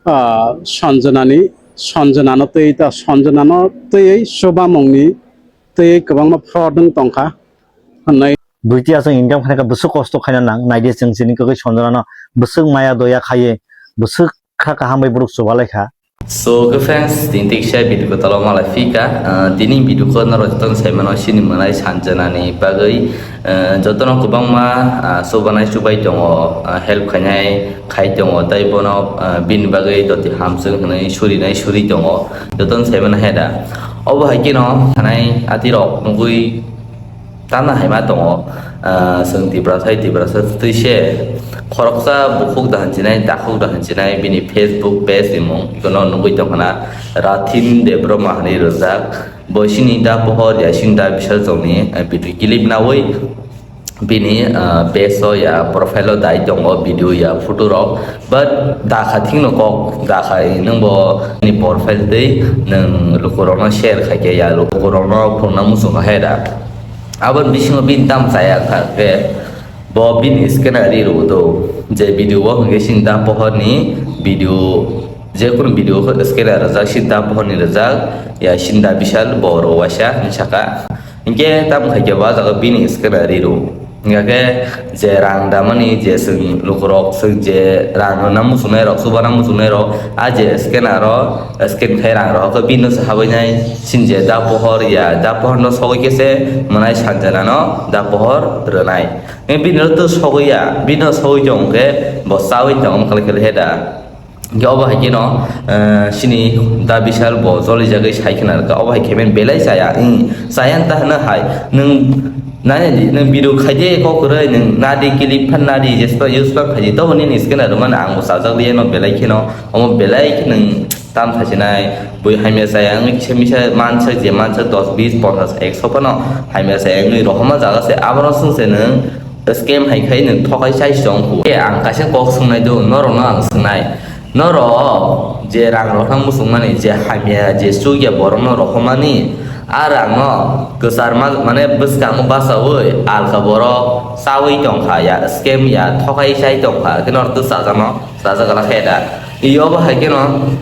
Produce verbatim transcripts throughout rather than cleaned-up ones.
ah, Sanjanani, Sanjanano twi ta, Sanjanano twiwi chubamungni twiwi kwbangma fraud wng tongkha hwnwi. Buiti aswk income khaina kha bwswk kosto khaina nang, naidi chwng chini kwkwi Sanjanano bwswk maya doya khaiwi bwswk kha kaham bai borok chubalai kha. So, okay friends, tini tiksa video ko talo malai phika, ah, tini video ko norok jotono sai mano chini mwnai Sanjanani bagwi, ah, jotono kwbangma, ah, chubanai chubai tongo, ah, help khainai khai tongo, tai bono, ah, bini bagwi doti hamswk hwnwi surinai suri tongo, jotono sai mano heda. Obo hai kheno thanai atirok nugwi tamo hai ma tongo, ah, chwng Tiprasa hai Tiprasa twi se khoroksa bukhuk da hinsinai, takhuk da hinsinai, bini Facebook page ni mung ikono nugwi tongkha na Rathin Debbarma hinwi rijak. Bo chini da pohor ya chini da bisal chongni, ah, video clip nawi bini, ah, page o ya profile o dai tongo video ya photo rok, but da kha thik no kok da kha nwng bo ni profile tei nwng lukurok no share khai khe ya lukurok no phunukna muchung kha hai da. Aboni bisingo bini tamo chaya kha khe, bo bini scanner ri rw do, je video o hwnkhe chini da pohor ni video, je kunu video khe scanner rijak, chini da pohor ni rijak, ya chini da bisal bo rw waisa hinwi saka. Hinkhe tamo khai khe bo ah jaga bini scanner ri rw. Hinkhe je rang damani je chwng lukurok chwng je rang rwna muchungnai rok, chubana muchungnai rok, ah je scanner o scan khai rang rohor khe bini se habwi nai chini je da pohor ya da pohor no sogwi khe se mwnai Sanjanano da pohor rwnai. Bini no to sogwi ya, bini no sogwi tong khe bo chawi tong khe khe da. Hinkhe obo hai kheno, eh, chini da bisal bo jolijagwi sai khna rwkha, obo hai khe belai chaya, hmm, chaya ta hwno hai, nwng nani di, nwng video khaide kok kwrwi, nwng nadi clip phan nadi, jespa use phan khaidi, tobo nini scanner rwmani ang bo chajak liya no belai kheno, omo belai khe nwng tam thaisinai, bui hamya chaya wngwi kisa misa mansak je mansak dos bis ponchas ekso phano hamya chaya wngwi rohorma jaga se, abono chwng se nwng scam hai khai nwng thokai chai se wngkhu. E ang kaisa kok swngnai do, norokno ang swngnai. Norok je rang rohorna muchungmani, je hamya, je chukya borokno rohormani, a rangno kwcharma, mane bwskango bachaui alka borok chaui tongkha ya, scam ya, thokai chai tongkha, khe norok twi chajakno chajak ala khe da. Iyo bo hai kheno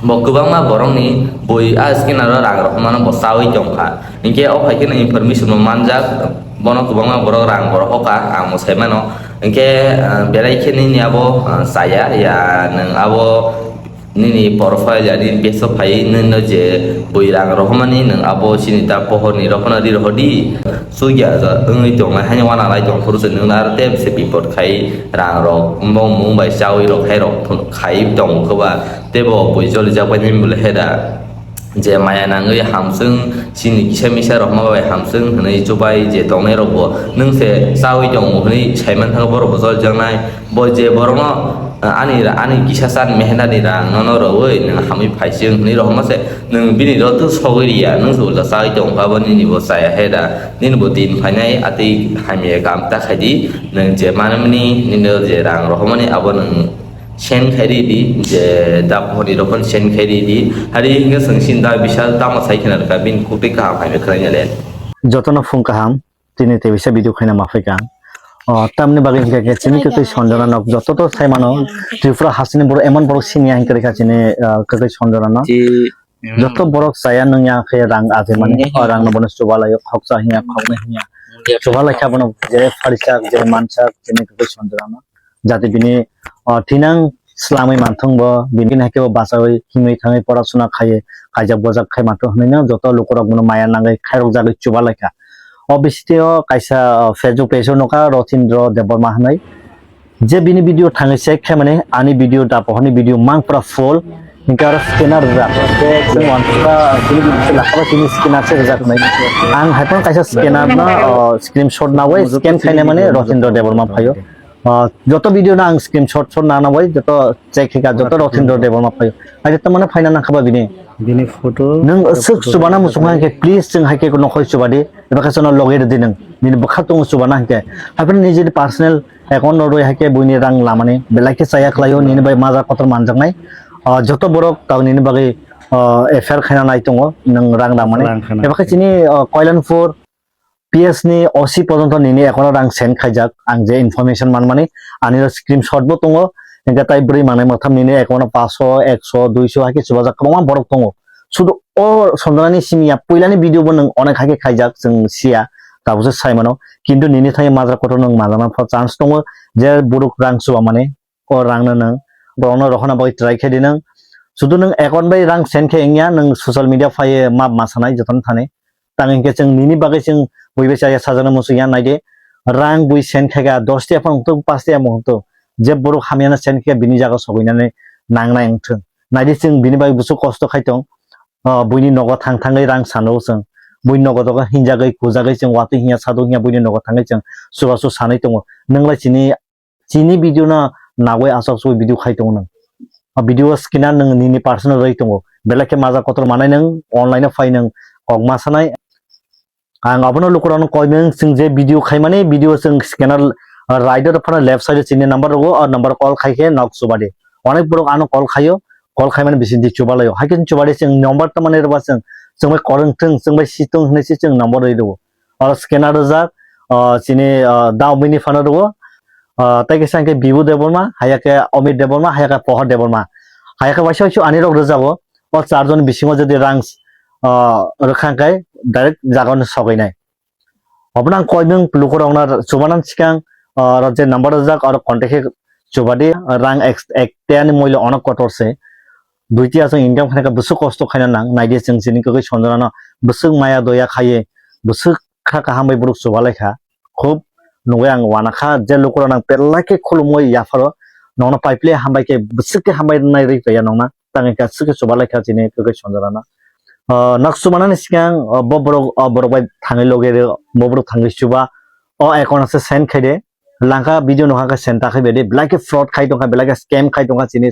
bo kwbangma borokni bui a scanner o rang rohormano bo chaui tongkha. Hinkhe o hai kheno information bo manjak, bono kwbangma borok rang bo rohorkha, ang bo sai mano. Hinkhe, ah, belai khe nini abo, ah, chaya ya, nwng abo nini profile ya, nini page o phaiwi nwng no je bui rang rohormani, nwng abo chini da pohor ni rok phano ri rohor di. Chukya ja wngwi tongnai, haino uanalai tong phuru se nwng no aro tei se bipot khai rang rok, bumung bai chaui rok, hai rok phano khai tongo khe ba, tei bo bui jolijak bai nini bole hai da. Je maya nangwi hamswng, chini kisa misa rok ma bai hamswng hwnwi chubai je tongnai rok bo nwng se chaui tongo hwnwi sai man thangkha borok bo cholijaknai. Bo je borokno, ah, ani ra-, ani kisa chan mehenani rang nono rwui nwng hamwi phaising hwnwi rohorma se nwng bini rok twi sogwi riya, nwng se ulta chaui tongkha bo nini bo chaya hai da, nini bo din phainai atwi hamya kam ta khaidi, nwng je manmani nini je rang rohormani abo nwng send khai ri di, je da phone ni rokon send khai ri di. Hari hingke sengsin da bisal tamo sai khna rwkha, bini kutui kaham hai khna le. Jotono phung kaham, tini tebisa video khaina ma phaikha. O, tamni bagwi hingke khe chini kwtwi Sanjana nok joto to sai mano, Tripura hasteni borok emon borok siniya hingke rikha chini, ah, kwtwi Sanjana no. Joto borok chaya nungya khe rang ajaimani, o rang no bono chubalai o, khoksa hinya, khoknwi hinya. Chubalai kha bono je pharisajak, je mansak, chini kwtwi Sanjana no. Jati bini, o, thinang slamwi manthung bo, bini hai khe bo bachaui himwi thangwi pora suna khaiwi kaijak bojak khai manthung hwnwi no joto lukurok bono maya nangwi khairok jagwi chuba laikha. O bisitio kaisa, o, Facebook page o nukha Rothindro Debbarma hwnwi. Je bini video thangwi check khaimani ani video da pohorni video mang pura full. Hinkhe aro scanner rijak. Chwng uansukha chini video se lakhaba chini scanner se rijak nai. Ang hai phano kaisa scanner no, o, screenshot nawi scan khainai mani Rothindro Debbarma phaio. Ah, joto video no ang screenshot shot nana bai joto check khaikha, joto Rothindro Debbarma phaio. Hai joto mane phaina nangkha ba bini. Bini photo. Nwng swk chubana muchung hai khe, please chwng hai khe nokhoi chubadi. Eba khe chwngno loge rwdi nwng. Nini bwkha tongo chubana hai khe. Hai phano nijini personal account no rwi hai khe buini rang lamani. Belai khe chaya khlaio nini bai maja kotor manjaknai. Ah, joto borok tabuk nini bagwi, ah, F I R khaina nai tongo nwng rang lamani. Eba khe chini, ah, Koilanpur P S ni O C pojonto nini account o rang send khaijak, ang je information manmani, ani ro screenshot bo tongo, Hingke tai bwrwi mangnai mwtham nini account o paso, ekso, duiso hai khe chubajak kwbangma borok tongo. Sudu o Sanjana ni simi ya puilani video bo nwng onek hai khe khaijak, chwng siya, tabuk se sai mano. Kintu nini thani majra kotor nwng majana pha chance tongo, je borok rang chuba mani, o rang no nwng borok no rohorna bagwi try khe di nwng. Sudu nwng account bai rang send khe wngya, nwng social media phai map ma sanai jotono thani. Tang hingke chwng nini bagwi chwng bui bai chaya sajana muchung ya naidi. Rang bui send khaika dos tiya phano hwnkhe, pas tiya mo hwnkhe. Je borok hamyana send khe bini jaga sogwi nani nangnai wngthwng. Naidi chwng bini bagwi busu kosto khai tong. Ah, buini nogo thang thangwi rang sano chwng. Buini nogo dogo hinjagwi kujagwi chwng watwi hinya sadok hinya buini nogo thangwi chwng chubachu sanwi tongo. Nwnglai chini chini video no nagwi aswk aswk video khai tongo nwng. O video o skina nwng nini personal rwi tongo. Belai khe maja kotor manai nwng online o phai nwng kok ma sanai. Ang abono lukurokno koimwng chwng je video khaimani video chwng scanner, uh, right o phano left side o chini number rogo, o number call khai khe nok chubadi. Onek borok ano call khaio, call khaimani bisingtwi chubalaio. Hai khe chubadi chwng number tamani rwba chwng, chwng bai korwng thwng, chwng bai si thwng hwnwi se chwng number rwi rwo. Oro scanner rijak, ah, chini, ah, Daomini phano rwo. Ah, tei kisa hwnkhe Bibu Debbarma, haiya khe Omit Debbarma, haiya khe Pohor Debbarma. Haiya khe waisa waisa ani rok rwjago. O charjon bisingo jodi rang, ah, rwkha hwnkhe direct jaga no sogwi nai. Obono ang koimwng lukurokno chubanani swkang, ah, oro je number rijak oro contact khe chubadi, rang ek, ek tiyani moilo onek kotor se. Dui tiya chwng income khaina khe bwswk kosto khaina nang. Naidi chwng chini kwkwi Sanjana no bwswk maya doya khaiwi bwswk kha kaham bai borok chubalaikha. Khub nugwi ang uanakha je lukurok nang belai khe khulumwi yapharo nokno paiple hambai khe bwswk khe hambai nai rwi paiya nokna. Tangwi kha swkhe chubalaikha chini kwkwi Sanjana no. Ah, nok chubanani swkang, ah, bo borok, ah, borok bai thangwi logi rw, bo borok thangwi chuba. O account se send khaide. Langkha video nokha khe send ta khai bede. Belai khe fraud khai tongkha, belai khe scam khai tongkha chini.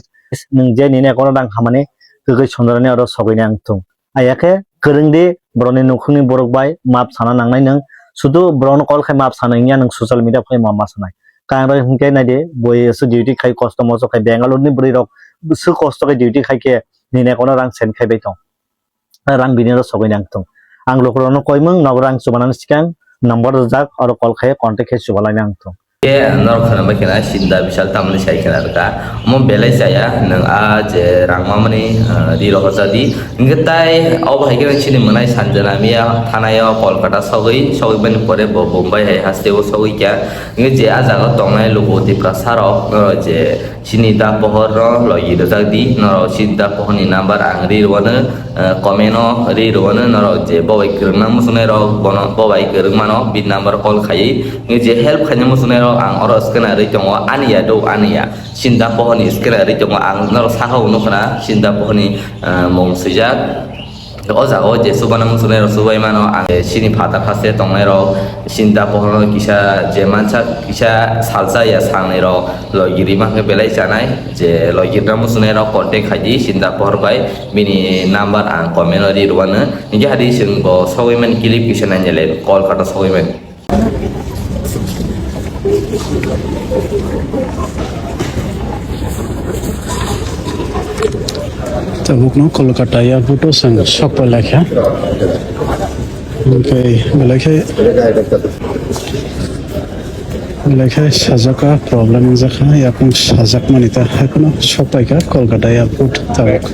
Nwng je nini account o rang hamani kwkwi Sanjana ni oro sogwi nai ang thung. Aya khe kwrwng di borokni nukhungni borok bai map sana nangnai nwng. Sudu borokno call khai map sana wngya nwng social media phai map ma sanai. Kangrok hinkhe naidi bui se duty khai kosto moso khai Bangalore ni bwrwi rok se kosto khai duty khai khe nini account o rang send khai bai tong. Rang bini oro sogwi nang thung. Ang lukurokno koimwng nogo rang chubanani swkang number rijak oro call khai contact khai chubalaina ang thung. Khe norok khwna bai khwna Sinda Bishal tamni sai khwna rwkha. Omo belai chaya, nwng a je rang mamani, ah, ri rohorjadi. Hwnkhe tai obo hai khe chini mwnai Sanjana miya thanai o Kolkata sogwi, sogwi bani pore bo Bombay hai haste o sogwi kha. Hwnkhe je a jaga o tongnai luku Tiprasa rok, norok je chini da pohor no logi rwjak di, norok chini da pohor ni number ang ri rwano. Eh, comment o ri rwano norok je bo bai kwrwngna muchungnai rok, bono bo bai kwrwng mano, bini number call khaiwi. Nini je help khaina muchungnai rok ang oro scanner rwi tongo, ani ya do, ani ya. Sinda pohor ni scanner rwi tongo, ang norok saka o nukha na, Sinda pohor ni, eh, mung swijak. O jaga o je chubana muchungnai rok chubai mano, ang, eh, chini phatar haste tongnai rok, Sinda pohor no kisa je mansa, kisa salsa ya sangnai rok, logi rima khe belai chanai, je logi rina muchungnai rok contact khai di, Sinda pohor bai. Bini number ang comment o ri rwano. Hinkhe hadi chwng bo sogwi mani clip kisa naina le Kolkata sogwi mani. Tabukno Kolkata airport o chwng sok pai laikha. Hinkhe belai khe Belai khe sajak kha, problem wngjakha, yakung sajak mani ta, hai phano sok pai kha Kolkata airport tabuk.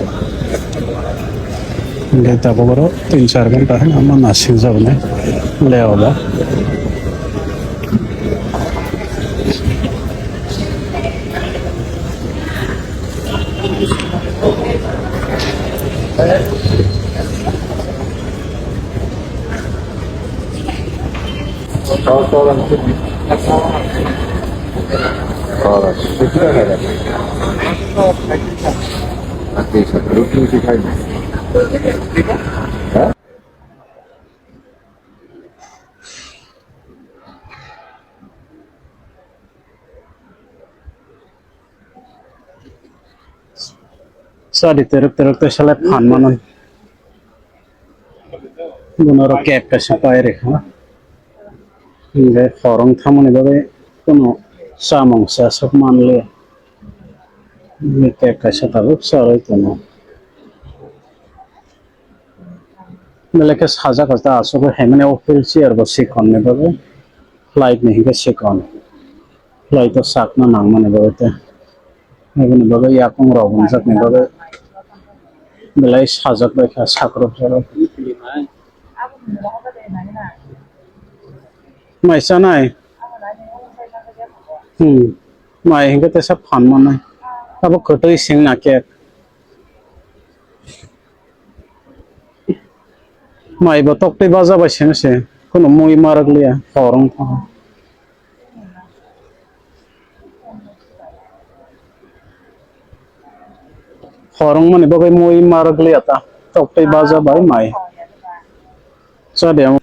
Hingke tabuk oro tin char ghonta hwnwi omo nasing jak nai layover. Sadi teruk teruk te selai phan mano. Bono oro cake kaisa pai rikha. Hingke khorang thamani bagwi kuno chamung se aswk manliya. Hingke cake kaisa tabuk charwi tongo. Belai khe sajak khe ta aswk hai mani o wheelchair bo sikon ni bagwi. Flight ni hingke sikon. Flight o sakna nangmani bagwi te. Aboni bagwi yakung rok wngjak ni bagwi belai sajak bai kha, sakrop jak bai kha. Mai chanai? Hmm. Mai hinkhe tesa phan manai. Abo kwtwi sing na khe. Mai bo toktwi baja bai seng se, kono mui marak liya, horong tong. Horong mani bagwi mui marak liya ta, toktwi baja bai mai. Chade.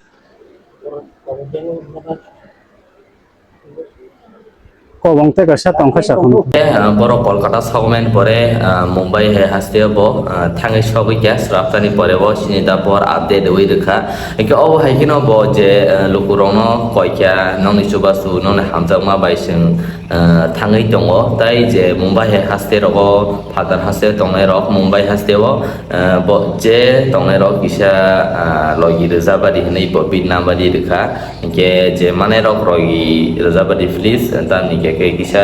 Kobong tei kaisa tongkha sakhon. Eh, borok Kolkata sokmani pore, ah, Mumbai hai haste bo, ah, thangwi sogwi kha, swraptani pore bo chini da por update rwi rwkha. Hingke obo hai kheno bo je, ah, lukurokno koi kha, nokni chubachu, nokni hamjakma bai chwng, ah, thangwi tongo. Tai je Mumbai hai haste rogo, phatar haste tongnai rok, Mumbai haste o, ah, bo je tongnai rok kisa, ah, logi rwjabadi hinwi bo bidnabadi rwkha. Hingke je manai rok rogi rwjabadi please, tamni khe khe kisa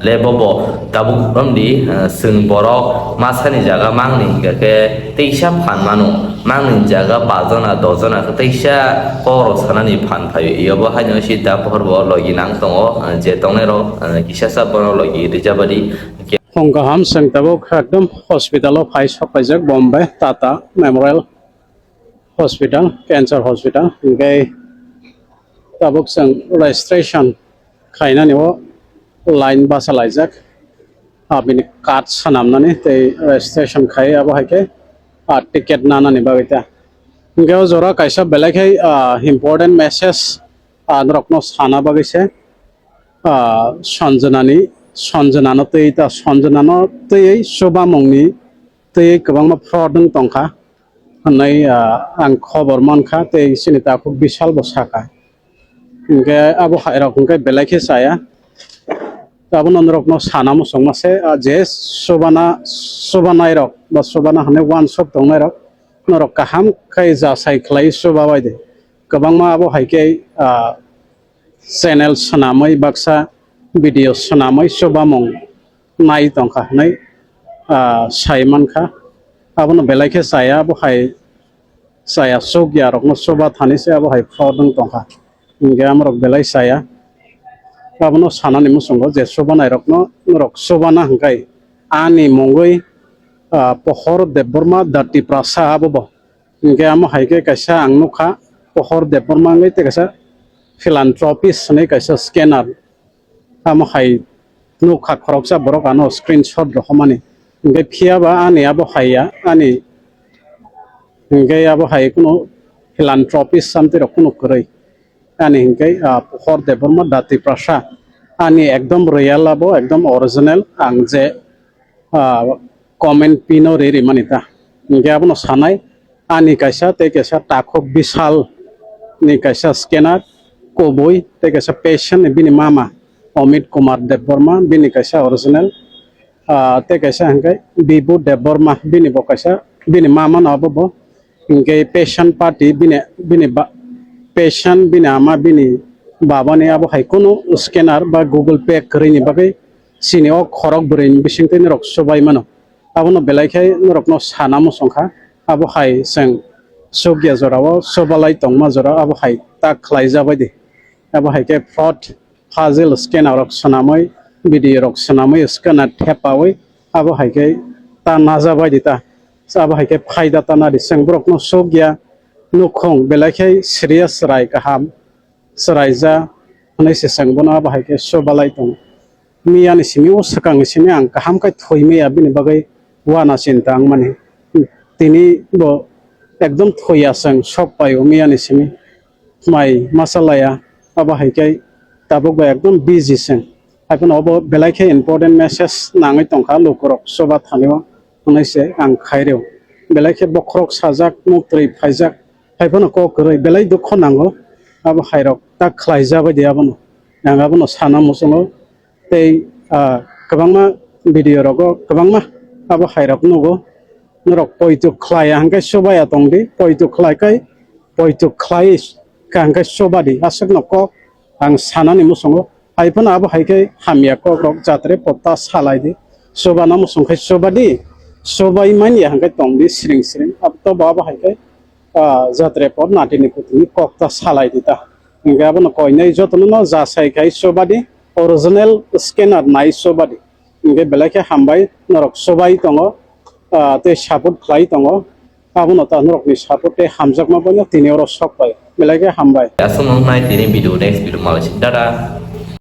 le bobo tabuk romdi, eh, chwng borok masani jaga mangni hingka khe teisa phan mano, mangni jaga pajona dojona khe teisa kok rok sanani phan phaio, iyobo haino si da pohor bo logi nang tongo, eh, je tongnai rok, eh, kisa sa bono logi rwjabadi. Hingke hong kaham chwng tabuk ekdom hospital o phai sok paijak Bombay Tata Memorial Hospital, Cancer Hospital, hingke tabuk chwng registration khainani o line bachalaijak, abini card swnamnani tei registration khai abo hai khe, ah, ticket nanani bagwi ta. Hingke o jora kaisa belai khai, ah, important message, ah, norokno sana bagwi se, ah, Sanjanani, Sanjanano tei ta Sanjanano twiwi chubamungni twiwi kwbangma fraud wng tongkha. Hwnwi, ah, ang khobor mankha tei chini takhuk Bishal bo sakha. Hwnkhe abo hai rok hwnkhe belai khe chaya. Abono norokno sana muchungma se, ah, je chubana, chubanairok ba chubana hwnwi wansuk tongnairok, norok kaham khe jasai khlai chubabai di. Kwbangma abo hai khe, ah, channel swnamwi baksa video swnamwi chubamung nai tongkha hwnwi, ah, sai mankha. Abono belai khe chaya, abo hai chaya chukya rokno chuba thani se abo hai fraud wng tongkha. Hingke amorok belai chaya. Abono sanani muchungo je chubanai rokno norok chubana hwnkhe ani mungwi, ah, Pohor Debbarma da Tiprasa abo bo. Hingke amo hai khe kaisa ang nukha, Pohor Debbarma wngwi tei kaisa philanthropist hwnwi kaisa scanner. Amo hai nukha khoroksa borok ano screenshot rohormani. Hingke phiya ba ani abo hai ya, ani hingke abo hai kunu philanthropist samtwi rok kunu kwrwi. Ani hingke, ah, Pohor Debbarma da Tiprasa. Ani ekdom real abo, ekdom original. Ang je ah, comment pino ri rimani ta. Hingke abono sanai, ani kaisa tei kaisa takhuk Bishal ni kaisa scanner, kubui tei kaisa patient ni bini mama Amit Kumar Debbarma, bini kaisa original, ah, tei kaisa hingke Bibu Debbarma, bini bo kaisa, bini mama no abo bo. Hingke patient party bini, bini ba, patient bini ama bini baba ni abo hai kunu scanner ba Google Pay kwrwi ni bagwi chini o khorok bwrwi ni bisingtwi norok chubai mano. Abono belai khe norokno sana muchungkha, abo hai chwng chukya jorao chubalai tongma jora abo hai ta khlai jabai di. Abo hai khe fraud, puzzle scanner rok swnamwi, video rok swnamwi scanner thepawi abo hai khe ta najabai di ta. Abo hai khe phaida ta nadi chwng borokno chukya nukhung belai khe serious chwrai kaham chwraija hwnwi se chwng bono abo hai khe chubalai tongo. Miyani simi o swkangni simi ang kaham khe thwi maya bini bagwi uana chinta wngmani. Tini bo ekdom thwi ya chwng sok pai o miyani simi. Mai masa laya, abo hai khe tabuk bai ekdom busy se. Haiphano obo belai khe important message nangwi tongkha lukurok chuba thani o hwnwi se ang khai rw. Belai khe bokhorok sajak, muktwi phaijak, haiphano kok kwrwi belai dukho nango. Abo hai rok ta khlai jabai di abono. Ang abono sana muchungo. Tei, ah, kwbangma video rogo kwbangma abo hai rok nugo. Norok poito khlai ya hwnkhe chuba ya tong di, poito khlai khai, poito khlai kha hwnkhe chuba di, aswk no kok ang sanani muchungo. Hai phano abo hai khe hamya kok rok jatre potta salai di. Chuba no muchung khai chuba di, chubai manya hwnkhe tong di siring siring. Abo to bo abo hai khe, ah, jatre por natini putini kok ta salai di ta. Hingke abono koinai jotono no jasai khai chuba di, original scanner nai chuba di. Hingke belai khe hambai norok chubai tongo, ah, tei support khlai tongo. Abono ta norokni support tei hamjakma bono tini oro sok pai. Belai khe hambai. Aswk nung nai tini video, next video malai si. Tata.